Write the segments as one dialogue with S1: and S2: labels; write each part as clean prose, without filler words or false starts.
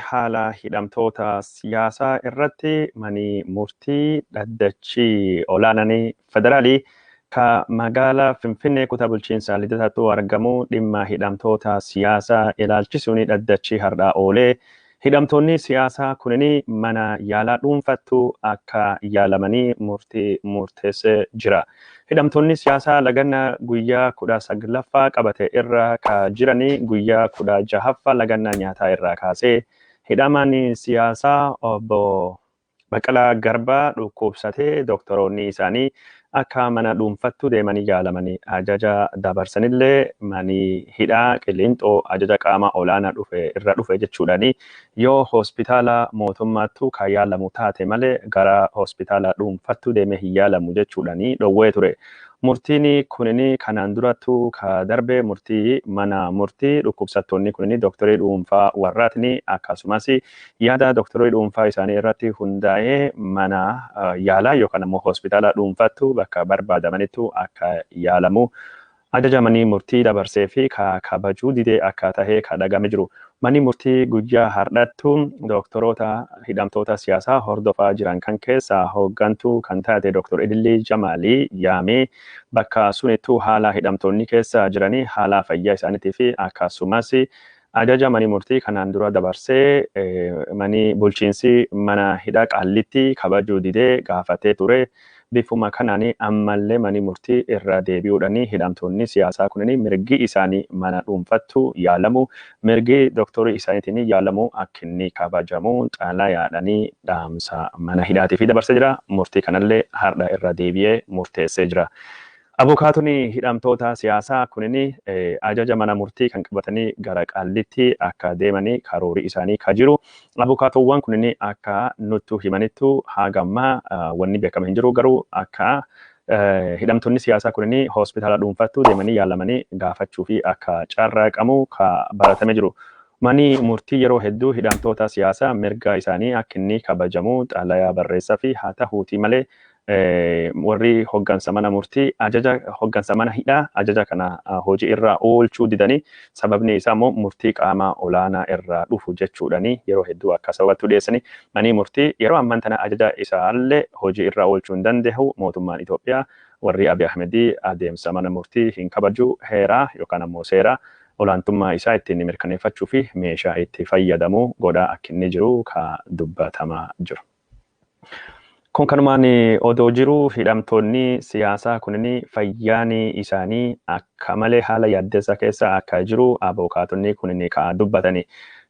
S1: Haala hidhamtoota siyaasaa irratti mani murtii dhaddachii olaananii federaalii ka magaalaa Finfinnee kutaa bulchiinsaa Lidataatti argamu dhimma hidhamtoota siyaasaa ilaalchisuun dhaddachii har'aa oolee hidhamtoonni siyaasaa kunniin mana yaalaa dhuunfattu akka yaalamanii murtii murteessee jira. Hidhamtoonni siyaasaa lagannaa guyyaa 19ffaa qabate irra ka jiranii guyyaa 16ffaa lagannaa nyaataa irraa kaasee hidhamaan siyaasaa obbo Baqqalaa Garbaa dhukkubsatee doktoroonni isaanii akka mana dhuunfattu deemanii yaalamanii ajaja dabarsanillee mani hidhaa Qilinxoo ajaja qaama olaanaa dhufe irra dhufe jechuudhaani yoo hospitaala mootummaattu kan yaalamu taate malee gara hospitaala dhuunfattu deemee hin yaalamu jechuudhaani dhowwee ture. Murtiin kunini kanaan durattu ka darbe murtii mana murtii dhukkubsattoonni kunini doktorii dhuunfaa warraatini akkasumas yaada doktorii dhuunfaa isaanii irratti hundaa'ee mana yaalaa yookaan ammoo hospitaala dhuunfattu bakka barbaadamanittu akka yaalamu ajajamanii murtii dabarsee fi ka kabajuu didee akka tahee ka dhagame jiru. Manni murtii guyyaa har'attu doktoroota hidhamtoota siyaasaa hordofaa jiran kan keessaa hooggantuu kan taate Dr. Idillee Jamaalii yaamee bakka sunittuu haala hidhamtoonni keessa jiranii haala fayyaa isaaniitii fi akkasumas ajaja mani murtii kanaan dura dabarsee mani bulchiinsi mana hidhaa Qaallitti kabajuu didee gaafatee ture. Bifuma kanaan ammallee mani murtii irra deebi'uudhaan hidhamtoonni siyaasaa kunniin mirgi isaanii mana dhuunfattu yaalamu mirgi doktorii isaaniitiin yaalamu akka inni kabajamu xalayaadhaan dhaamsa mana hidhaatii fi dabarsee jira. Murtii kanallee har'a irra deebi'ee murteessee jira. Abukaatonni hidhamtoota siyaasaa kunniin ajaja mana murtii kan qabatanii gara Qaallitti akka deemanii karoorii isaanii ka jiru. Abukaatowwan kunniin akka nuttu himanittu hagammaa wanni beekame hin jiru garuu akka hidhamtoonni siyaasaa kunniin hospitaala dhuunfattu deemanii yaalamanii gaafachuu fi akka carraaqamu ka baratame jiru. Manni murtii yeroo hedduu hidhamtoota siyaasaa mirga isaanii akka inni kabajamu xalayaa barreessaa fi haa ta'uutii malee warri hoggansa mana murtii ajaja hoggansa mana hidhaa ajaja kana hojii irra oolchuu didanii sababni isaa immoo murtii qaama olaanaa irraa dhufu jechuudhani yeroo hedduu akka sababattu dhiyeessanii manii murtii yeroo ammaan tana ajaja isaallee hojii irra oolchuu hin danda'u mootummaan Itoophiyaa warri Abiy Ahmedii adeemsa mana murtii hin kabaju heeraa yookaan ammoo seera olaantummaa isaa ittiin mirkaneeffachuu fi meeshaa itti fayyadamu godhaa akka inni jiru ka dubbatamaa jiru. Kun kanumaan odoo jiru hidhamtoonni siyaasaa kunniin fayyaan isaanii akka malee haala yaaddessaa keessa akka jiru abukaatonni kunniin ka dubbatani.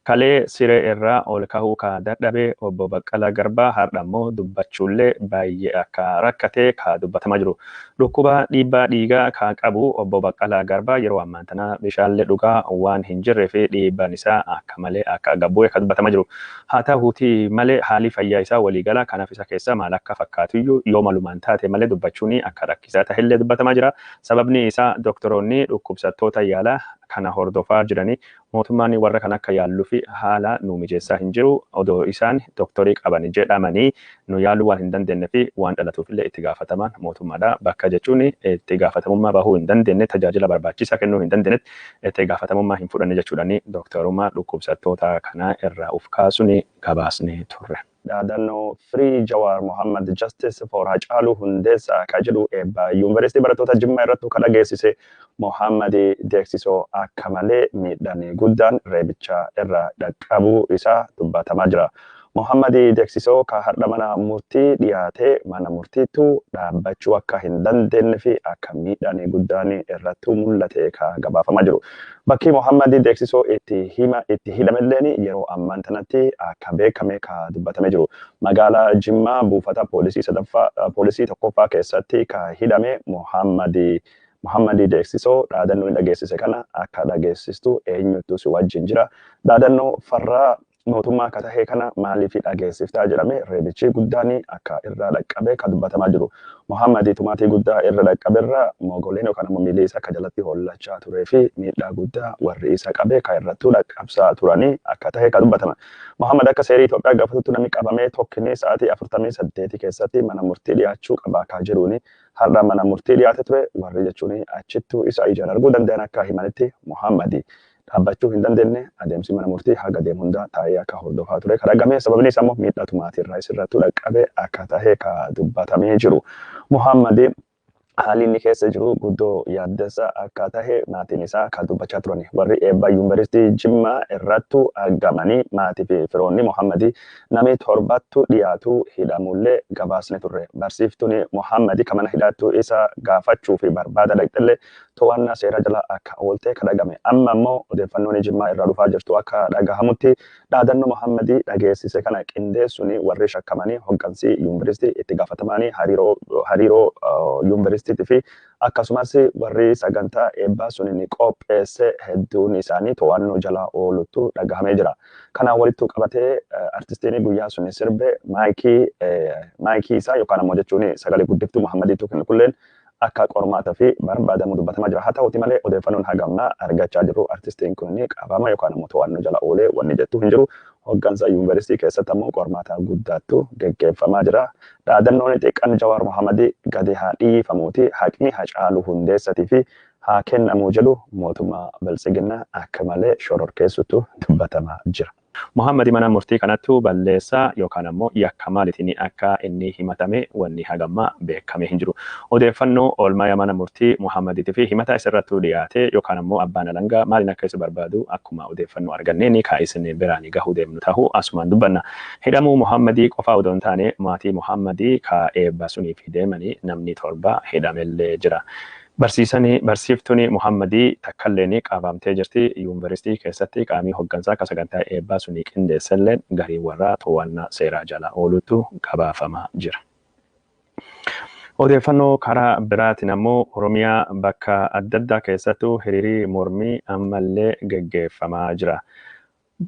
S1: Kalee siree irraa ol kahuu ka dadhabe obbo Baqqalaa Garbaa har'a immoo dubbachuullee baay'ee akka rakkate ka dubbatamaa jiru. Dhukkuba dhiibbaa dhiigaa ka qabu obbo Baqqalaa Garbaa yeroo ammaan tana bishaanlee dhugaa waan hin jirree fi dhiibbaan isaa akka malee akka gabbu'e ka dubbatamaa jiru. Haa ta'uutii malee haalli fayyaa isaa waliigala kanaaf isa keessa maal akka fakkaatuyyuu yoo malumaan taate malee dubbachuun akka rakkisaa ta'ellee dubbatamaa jira. Sababni isaa doktoroonni dhukkubsattoota yaalaa kana hordofaa jiranii mootummaan warra kan akka yaalluu fi haala nu mijeessaa hin jiru odoo isaan doktorii qaban jedhamanii nu yaaluu waan hin dandeenye fi waan dhalatuuf illee itti gaafatamaan mootummaadha. Bakka jechuun itti gaafatamummaa bahuu hin dandeenye tajaajila barbaachisaa kennuu hin dandeenyetti itti gaafatamummaa hin fudhanne jechuudhaan doktorummaa dhukkubsattoota kanaa irraa of kaasuun gabaasnee turre. Dhaadannoo Free Jawaar Mohammed Justice for Hacaaluu Hundeessaa ka jedhu eebba yuunivarsiitii barattoota Jimmaa irratti kan dhageessise Mohammed Deeksisoo akka malee miidhaan guddaan reebicha irra dhaqqabuu isaa dubbatamaa jira. Mohammed Deeksisoo ka har'a mana murtii dhiyaatee mana murtiitu dhaabbachuu akka hin dandeenye fi akka miidhaan guddaan irratti mul'ate ka gabaafamaa jiru. Bakki Mohammed Deeksisoo itti hima itti hidhamelleen yeroo ammaan tanatti akka beekame ka dubbatamee jiru. Magaalaa Jimmaa buufata poolisii sadaffaa poolisii tokkoffaa keessatti ka hidhame Mohammed Deeksisoo dhaadannoo inni dhageessise kana akka dhageessistu eenyutu si wajjin jira. Dhaadannoo farraa mootummaa akka tahee kana maaliif dhageessiftaa jedhame reebichi guddaan akka irra dhaqqabe kan dubbatamaa jiru. Mohammed tumaatii guddaa irra dhaqqaberra mogoleen yookaan ammoo miilli isaa akka jalatti hollachaa turee fi miidhaa guddaa warri isa qabe kan irrattuu dhaqqabsaa turanii akka tahe kan dubbatama. Mohammed akka seerii Itoophiyaa gaafatutti namni qabamee tokkinni sa'aatii 48 keessatti mana murtii dhiyaachuu qaba akka jedhuuni har'a mana murtii dhiyaate ture warri jechuun achittuu isa ijaan arguu danda'an akka himanitti Mohammed Dhaabbachuu hin dandeenye, adeemsi mana murtii haga deemu hunda taa'ee akka hordofaa ture karaa gamee, sababni isaa immoo miidhatu maatii irraa isirratti dhaqqabe akka tahe ka dubbatamee jiru. Muhammad haalli inni keessa jiru guddoo yaaddessa akka tahe maatiin isaa kan dubbachaa turan. Warri eebba Yuunivarsiitii Jimmaa irrattu argamanii, maatii fi firoonni Muhammadii namni 7ttu dhiyaatu hidhamullee gabaasne turre. Barsiiftuun Muhammadii kan mana hidhattu isa gaafachuu fi barbaada dhaqxillee to'annaa seera jala akka oolte kan dhagame. Amma immoo odeeffannoon Jimmaa irraa dhufaa jirtu akka dhagahamutti, dhaadannoo Muhammadii dhageessise kana qindeessuun warri shakkamanii hoggansi yuunivarsiitii, itti gaafatamanii hariiroo yuunivarsiitii fi akkasumas warri sagantaa eebbaa sun qopheesse hedduun isaanii to'annoo jala oolutu dhagahamee jira. Kanaan walitti qabatee artistiin guyyaa sun sirbe maayikii isaa yookaan ammoo jechuun sagalee guddiftuu Muhammadiitu kennu kulleen akka qormaataa fi barbaadamu dubbatamaa jira. Haa ta'uti malee, odeeffannoon hagamnaa argachaa jirru artistiin kun qabama yookaan ammoo to'annoo jala oolee wanni jettu hin jiru. Hoggansa yuunivarsiitii keessatti ammoo qormaata guddaattu geggeeffamaa jira. Dhaadannoon xiqqaan Jawaar Mohammadii gadi haa dhiifamuuti, haqni Hacaaluu Hundeessatii fi haa kennamuu jedhu mootummaa Biltsiginnaa akka malee shororkeessutu dubbatamaa jira. Muhammadi mana murtii kanattu balleessaa yookaan ammoo yakka maaliitiin akka inni himatame wanni hagammaa beekamee hin jiru. Odeeffannoo oolmaa mana murtii Muhammadiitii fi himata isarrattuu dhiyaate yookaan ammoo abbaan alangaa maaliin akka isa barbaadu akkuma odeeffannoo arganneen kaa isin biraan gahuu deemnu ta'uu asumaan dubbanna. Hidhamuu Muhammadii qofaa odoo hin taane, maatii Muhammadii ka eebba suniif deemanii namni 7 hidhamellee jira. Barsiisanii barsiiftuun Muhammadii takkalleen qabamtee jirti. Yuunivarsiitii keessatti qaamii hoggansaa akka sagantaa eebbaa sunii qindeessellee garii warraa to'annaa seeraa jala oolutu gabaafamaa jira. Odeeffannoo karaa biraatiin ammoo Oromiyaa bakka adda addaa keessattuu hiriirii mormii ammallee geggeeffamaa jira.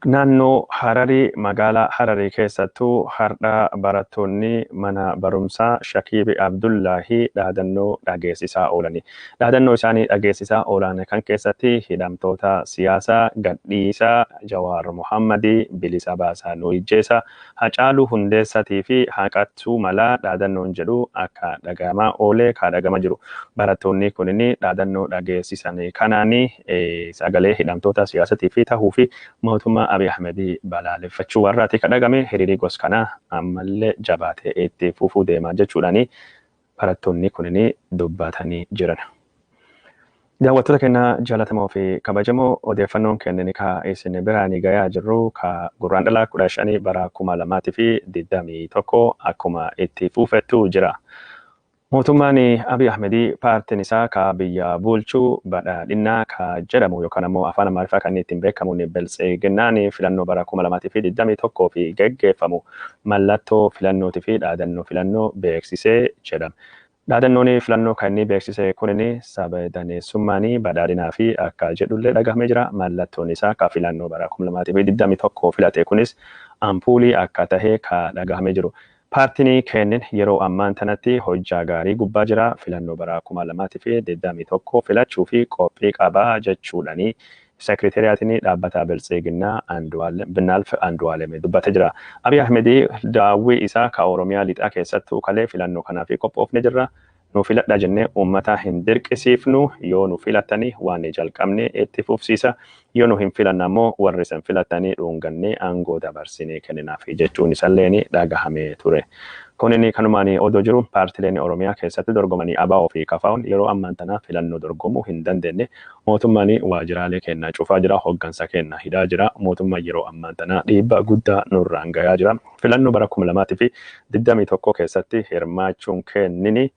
S1: Naannoo Hararii, magaalaa Hararii keessattuu har'a barattoonni mana barumsaa Shakiib Abdullaahii dhaadannoo dhageessisaa oolani. Dhaadannoo isaanii dhageessisaa oolan kan keessatti hidhamtoota siyaasaa gadhiisaa, Jawaar Mohammadii bilisa baasaa, nu ijjeesa, Hacaaluu Hundeessatii fi haqattuu malaa dhaadannoon jedhu akka dhagahamaa oolee ka dhagama jiru. Barattoonni kunniin dhaadannoo dhageessisan kanaanii sagalee hidhamtoota siyaasatii fi tahuu fi mootummaa Abiy Ahmedii balaaleffachuu warraati ka dhagame. Hiriirii gos kanaa ammallee jabaatee itti fufuu deemaa jechuudhaani barattoonni kunniin dubbatanii jiran. Daawwattoota keenya jaallatamoo fi kabajamoo, odeeffannoon kennin ka isin biraan gayaa jirru ka Gurraandhala 15 bara 2021 akkuma itti fufettu jira. Mootummaan Abiy Ahmedii, paartiin isaa ka biyya bulchuu Badhaadhinnaa ka jedhamu yookaan ammoo afaan Amaariffaa kan inni ittiin beekamuun Biltsiginnaan, filannoo bara 2021 fi geggeeffamu mallattoo filannootii fi dhaadannoo filannoo beeksisee jedhama. Dhaadannoon filannoo kan inni beeksise kunin sabdaneessummaan badhaadhinaa fi akka jedhullee dhagahamee jira. Mallattoon isaa ka filannoo bara 2021 filate kunis ampuulii akka tahe ka dhagahamee jiru. Paartiin kennin yeroo ammaan tanatti hojjaa gaarii gubbaa jira. Filannoo bara 2021 filachuu fi qophii qabaa jechuudhani sekreeteriyaatiin dhaabbata Biltsiginnaa Binnaalf Andu'aalem dubbatee jira. Abiy Ahmedii daawwii isaa ka Oromiyaa lixaa keessattuu kalee filannoo kanaaf qophoofne jirra. Nu filadha jennee uummata hin dirqisiifnu, yoo nu filatanii waan jalqabne itti fufsiisa, yoo nu hin filanne ammoo warri isin filatanii dhungannee aangoo dabarsinee kenninaaf jechuun isalleen dhagahamee ture. Kunin kanumaan odoo jiru, paartileen Oromiyaa keessatti dorgomanii ABO fi KFO'n yeroo ammaan tana filannoo dorgomuu hin dandeenye. Mootummaan waajjiraalee keenya cufaa jira, hoggansa keenya hidhaa jira. Mootummaan yeroo ammaan tana dhiibbaa guddaa nurraan gahaa jira. Filannoo bara 2021 keessatti hirmaachuun kennini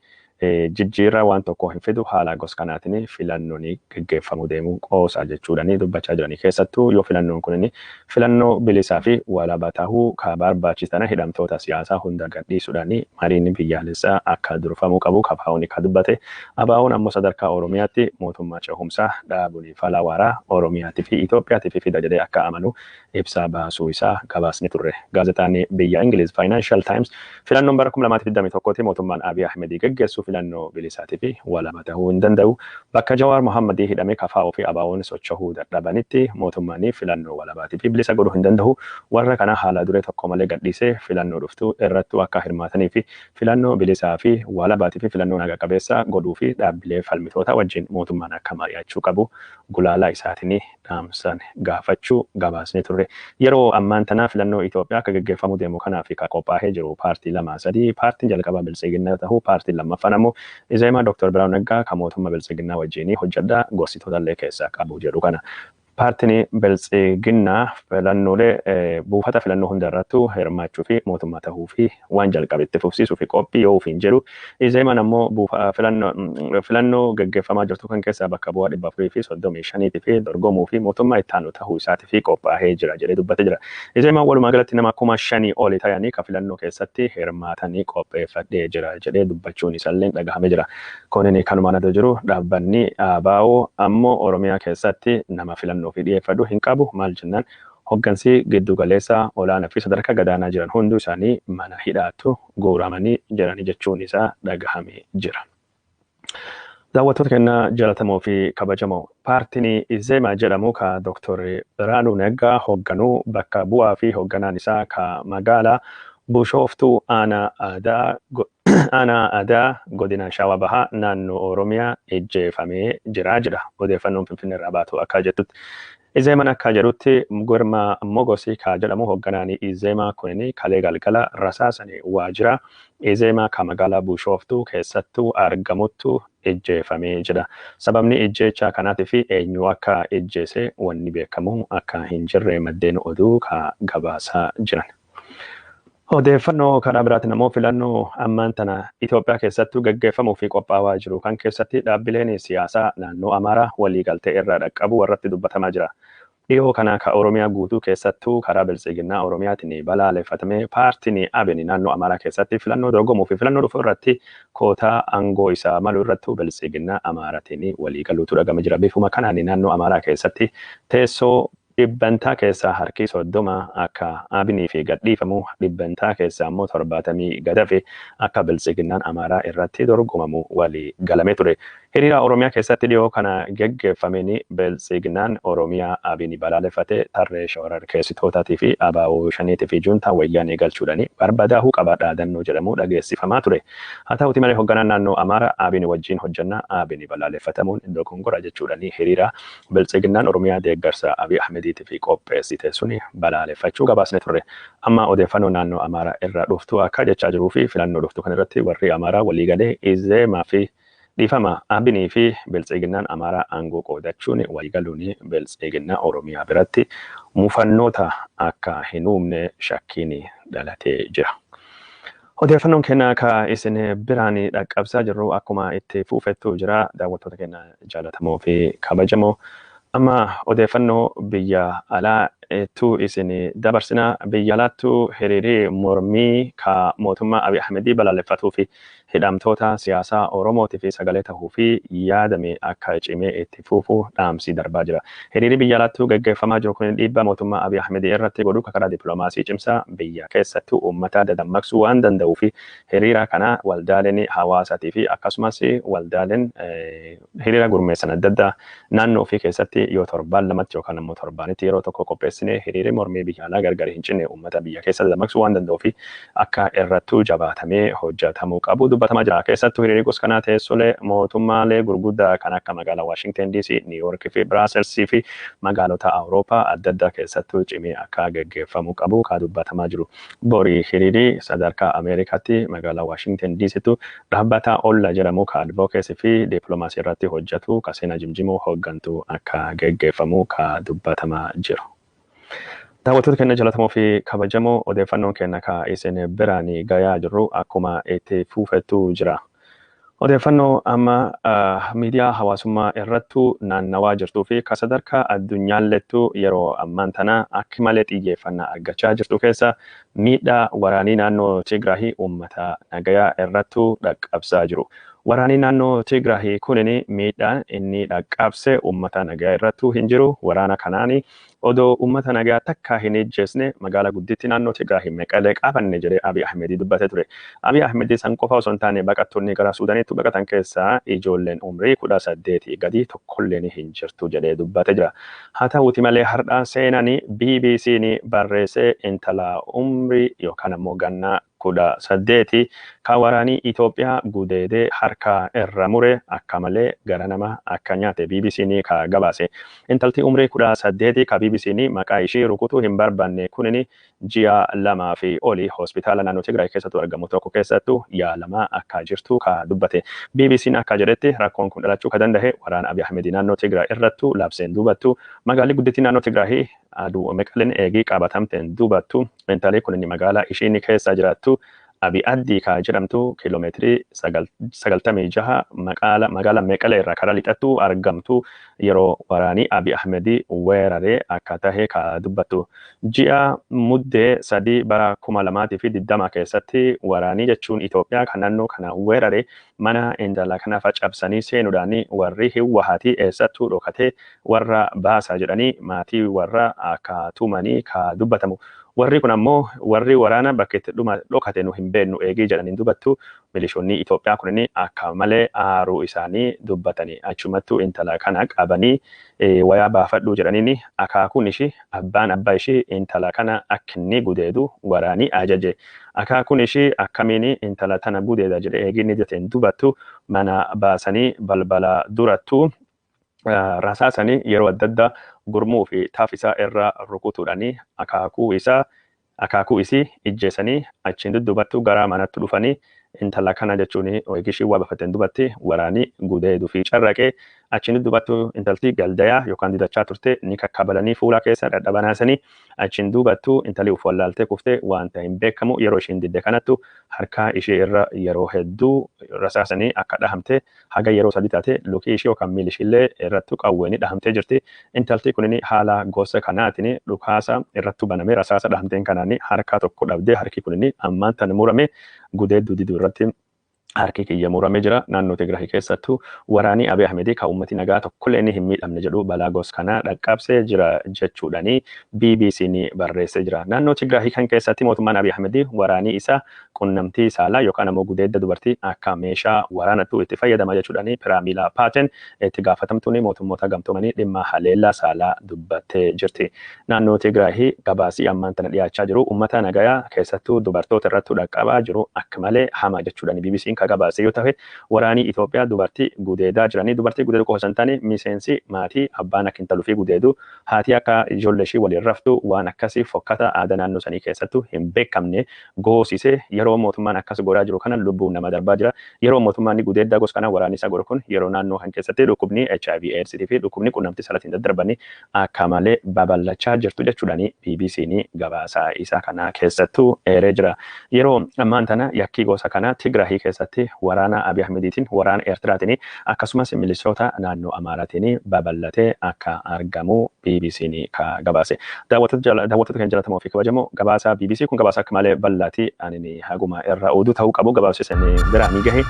S1: jijjiirraa waan tokko hin fidu, haala gos kanaatiin filannoon geggeeffamuu deemuu qoosaa jechuudhaan dubbachaa jiranii. Keessattuu yoo filannoon kun filannoo bilisaa fi walaba tahuu ka barbaachisan, hidhamtoota siyaasaa hunda gadhiisuudhaan mariin biyyaalessaa akka durfamuu qabu KFO'n ka dubbate. ABO'n ammoo sadarkaa Oromiyaatti mootummaa cehumsaa dhaabuun fala waaraa Oromiyaatii fi Itoophiyaatii fi fida jedhee akka amanu ibsa baasuu isaa gabaasni turre. Gaazexaan biyya Ingiliz Financial Times filannoon bara 2021 mootummaan Abiy Ahmedii geggeessu filannoo bilisaatii fi walaba ta'uu hin danda'u. Bakka Jawaar Mohammadii hidhamee KFO fi ABO'n socho'uu dadhabanitti mootummaan filannoo walabaatii fi bilisa godhuu hin danda'u. Warra kana haala duree tokko malee gadhiisee filannoo dhuftu irrattuu akka hirmaatanii fi filannoo bilisaa fi walabaatii fi filannoo naga qabeessa godhuu fi dhaabbilee falmitoota wajjin mootummaan akka mari'achuu qabu gulaalaa isaatiin dhaamsan gaafachuu gabaasne turre. Yeroo ammaan tanaa filannoo Itoophiyaa akka gaggeeffamuu deemu kanaaf kan qophaa'ee jiru paartii lama sadii paartiin jalqabaa Biltsiginnaa ta'uu paartiin lammaffaan ammoo Izeemaa Dr. Biraanuu Naggaa kan mootummaa Biltsiginnaa wajjin hojjedha gorsitoota illee keessaa qabu jedhu kana. Paartiin Biltsiginnaa filannoolee buufata filannoo hunda irrattuu hirmaachuu fi mootummaa ta'uu fi waan jalqabe itti fufsiisuu fi qophii yoo ofiin jedhu Izeemaan ammoo filannoo gaggeeffamaa jirtu kan keessaa bakka bu'aa 435 fi dorgomuu fi mootummaa itti aanu ta'uu isaatii fi qophaa'ee jira jedhee dubbatee jira. Izeemaan walumaa galatti nama 5,000 oli ta'anii kan filannoo keessatti hirmaatanii qopheeffadhee jira jedhee dubbachuun isaallee dhagahamee jira. Kunin kanumaan adda jiru dhaabbanni ABO ammoo Oromiyaa keessatti nama filannoo fi dhiyeeffadhu hin qabu maal jennaan hoggansi giddu galeessa olaanaa fi sadarkaa gadaanaa jiran hunduu isaanii mana hidhaattu guuramanii jiranii jechuun isaa dhagahamee jira. Daawwattoota keenya jaallatamoo fi kabajamoo paartiin Izeemaa jedhamu ka Dr. Biraanuu Naggaa hoogganuu bakka bu'aa fi hoogganaan isaa ka magaalaa Bushooftuu aanaa aadaa godina Shawaa Bahaa naannoo Oromiyaa ejjeefamee jira jedha odeeffannoon Finfinnee irraa baatu akka jettutti. Izeemaan akka jedhutti Girmaa Mogosii ka jedhamu hoogganaan Izeemaa kunin kalee galgala rasaasanii waajjira Izeemaa ka magaalaa Bushooftuu keessattuu argamuttu ejjeefamee jira. Sababni ejjeechaa kanaatii fi eenyu akka ejjeese wanni beekamu akka hin jirre maddeen oduu ka gabaasaa jiran. Odeeffannoo karaa biraatiin ammoo filannoo ammaan tana Itoophiyaa keessattuu gaggeeffamuu fi qophaa'aa jiru kan keessatti dhaabbileen siyaasaa naannoo Amaaraa waliigaltee irra dhaqqabu irratti dubbatamaa jira. Dhiyoo kana ka Oromiyaa guutuu keessattuu karaa Biltsiginnaa Oromiyaatiin balaaleffatamee paartiin ABN naannoo Amaaraa keessatti filannoo dorgomuu fi filannoo dhufu irratti kootaa aangoo isaa malu irrattuu Biltsiginnaa Amaaraatiin waliigaluutu dhagama jira. Bifuma kanaan naannoo Amaaraa keessatti teessoo dhibbantaa keessaa harki 30 akka ABN fi gadhiifamu dhibbantaa keessaa immoo 70 gadafe akka Biltsiginnaan Amaaraa irratti dorgomamu walii galame ture. Hiriira Oromiyaa keessatti dhiyoo kana geggeeffameen Biltsiginnaan Oromiyaa ABN balaaleffate tarree shororkeessitootaatii fi ABO shaniitii fi juuntaa wayyaanee galchuudhaan barbadaa'uu qaba dhaadannoo jedhamu dhageessifamaa ture. Haa ta'uti malee hoogganaan naannoo Amaaraa ABN wajjin hojjannaa ABN balaaleffatamuun dogongora jechuudhaan hiriira Biltsiginnaan Oromiyaa deeggarsa Abiy Ahmed fi qopheessite suni balaaleffachuu gabaasne turre. Amma odeeffannoo naannoo Amaaraa irraa dhuftu akka jechaa jiruu fi filannoo dhuftu kan irratti warri Amaaraa waliigalee Izeemaa fi dhiifama ABN fi Biltsiginnaan Amaaraa aangoo qoodachuun waliigaluun Biltsiginnaa Oromiyaa biratti mufannoota akka hin uumne shakkiin dhalatee jira. Odeeffannoon keenya ka isin biraan dhaqqabsaa jirru akkuma itti fuufettu jira daawwattoota keenya jaallatamoo fi kabajamoo. Amma odeeffannoo biyya alaattuu isin dabarsina. Biyya alaattuu hiriirii mormii ka mootummaa Abiy Ahmedii balaaleffatuu fi hidhamtoota siyaasaa Oromootii fi sagalee ta'uu fi yaadame akka cimee itti fufu dhaamsi darbaa jira. Hiriirri biyya alaattuu gaggeeffamaa jiru kun dhiibbaa mootummaa Abiy Ahmedii irratti godhu karaa dippiloomaasii cimsaa biyya keessattuu uummata dadammaqsuu waan danda'uu fi hiriira kana waldaaleen hawaasaatii fi akkasumas waldaaleen hiriira gurmeessan adda addaa naannoo ofii keessatti yoo torbaan lamatti yookaan ammoo torbaanitti yeroo tokko qopheessine hiriirri mormii biyya alaa gargar hin cinne uummata biyya keessa dadammaqsuu waan danda'uu fi akka irrattuu jabaatamee hojjetamuu qabu dubbatamaa jira. Keessattuu hiriirri gosa kanaa teessolee mootummaalee gurguddaa kan akka magaalaa Waashingten DC, Niw Yoork fi Biraaselsii fi magaalota Awurooppaa adda addaa keessattuu cimee akka gaggeeffamuu qabu kan dubbatamaa jiru. Borii hiriirri sadarkaa Ameerikaatti magaalaa Waashingten DCtu dhaabbata olla jedhamu kan advokeesii fi dippiloomaasii irratti hojjetu kan seenaa jimjimoo hooggantu akka gaggeeffamu kan dubbatamaa jiru. Daawwattoota keenya jaallatamoo fi kabajamoo odeeffannoon keenya ka isin biraan gayaa jirru akkuma itti fuufettu jira. Odeeffannoo amma miidiyaa hawaasummaa irrattuu naannawaa jirtuu fi ka sadarkaa addunyaallettuu yeroo ammaan tana akka malee xiyyeeffannaa argachaa jirtu keessa miidhaa waraanii naannoo Tigraahii uummata nagayaa irrattuu dhaqqabsaa jiru. Waraanni naannoo Tigraahii kunin miidhaan inni dhaqqabse uummata nagayaa irrattuu hin jiru. Waraana kanaani odoo uummata nagaa takka hin ejjeesne magaalaa gudditti naannoo Tigraahii Meqalee qabanne jedhee Abiy Ahmedii dubbate ture. Abiy Ahmedii san qofa osoo hin taane baqattoonni gara Suudaaniitti baqatan keessaa ijoolleen umrii 18 gadi tokkolleen hin jirtu jedhee dubbate jira. Haa ta'uuti malee har'a seenanii BBC'n barreessee intala umrii yookaan ammoo gannaa 18 kan waraanii Itoophiyaa gudeedee harka irra mure akka malee gara nama akka nyaate BBC'n ka gabaase. Intalti umrii 18 ka BBC'n maqaa ishii rukutuu hin barbaanne kunin ji'a 2 fi oli hospitaala naannoo Tigraay keessattuu argamu tokko keessattuu yaalamaa akka jirtu ka dubbate. BBC'n akka jedhetti rakkoon kun dhalachuu ka danda'e waraana Abiy Ahmed naannoo Tigraay irrattuu labseen duubattu magaalli guddittii naannoo Tigraay aduu Meqaleen eegii qabatamteen duubattu intalli kun magaalaa ishiin keessa jiraattu Abiy Addii ka jedhamtu kiiloomeetirii 96 magaala Meqalee irraa karaa lixattu argamtu yeroo waraanii Abiy Ahmed weeraree akka tahe ka dubbattu. Ji'a Muddee 3 bara 2020 keessatti waraanii jechuun Itoophiyaa kan naannoo kana weerare mana intala kana cabsanii seenuudhaan warri Hiwwahaatii eessattuu dhokatee warra baasa jedhanii maatii warra akka tumanii ka dubbatamu. Warri kun ammoo warri waraana bakka itti dhuma dhokate nu hin beeknu eegii jedhaniin dubattu milishoonni Itoophiyaa kunin akka malee aaruu isaanii dubbatanii achumattuu intala kana qabanii wayaa baafadhuu jedhaniin akaakuun ishii abbaan abbaa ishii intala kana akka inni gudeedu waraanii ajaje. Akaakuun ishii akkamiin intala tana gudeeda jedhee eegii inni jeteen dubattu mana baasanii balbala durattu rasaasanii yeroo adda addaa gurmuu fi taaf isaa irra rukutuudhaan akaakuu isii ijjeessanii achiin duddubattu gara manatti dhufanii intala kana jechuun eegishii waa bafateen dubatti waraanii gudeeduu fi carraqee achiin duddubattu intalti galdayaa yookaan didachaa turte ni kakkabalanii fuula keessa dhadhabanaasanii achiin duubattu intalli uf wallaaltee kuftee wanta hin beekamu yeroo ishiin didde kanattu harka ishee irra yeroo hedduu rasaasanii akka dhahamte haga yeroo 3 taate lukii ishee yookaan miilli ishiillee irrattu qawweenii dhahamtee jirti. Intalti kunin haala gosa kanaatiin dhukaasa irrattu banamee rasaasa dhahamteen kanaan harka tokko dhabdee harki kunin ammaan tan murame gudeedduu diduu irratti harki kiyya muramee jira. Naannoo Tigraay keessattuu waraanii Abiy Ahmed kan uummati nagaa tokkollee inni hin miidhamne jedhu balaa gos kanaa dhaqqabsee jira jechuudhaani BBC'n barreessee jira. Naannoo Tigraay kan keessatti mootummaan Abiy Ahmed waraanii isaa qunnamtii saalaa yookaan ammoo gudeedda dubartii akka meeshaa waraanattuu itti fayyadama jechuudhaani Piraamilaa Paaten itti gaafatamtuun mootummoota gamtoomanii dhimma haleellaa saalaa dubbattee jirti. Naannoo Tigraay gabaasii ammaan tana dhiyaachaa jiru uummata nagayaa keessattuu dubartoota irratti dhaqqabaa jiru akka malee hama jechuudhaani BBC'n ka gabaase yoo ta'e waraanii Itoophiyaa dubartii gudeedaa jiranii dubartii gudeedu qofa osoo hin taane miseensi maatii abbaan akka intaluu fi gudeedu haati akka ijoollee ishii waliin raftu waan akkasii fokkata aadaa naannoo sanii keessattuu hin beekamne goosise yeroo mootummaan akkas godhaa jiru kana lubbuun nama darbaa jira. Yeroo mootummaan gudeeddaa gosa kana waraanni isaa godhu kun yeroo naannoo kan keessatti dhukkubni HIV AIDS fi dhukkubni qunnamtii saalaatiin daddarbanii akka malee babal'achaa jirtu jechuudhaan BBC'n gabaasa isaa kana keessattuu eeree jira. Yeroo ammaan tana yakkii gosa kana Tigraay keessatti waraana Abiy Ahmediitiin waraana Eertiraatiin akkasumas milishoota naannoo Amaaraatiin babal'atee akka argamu BBC'n ka gabaase. Daawwattoota kan jaallatamoo fi kabajamoo gabaasa BBC kun gabaasa akka malee bal'aati ani haguma irra oduu ta'uu qabu gabaabsisanii biraa ni gahe.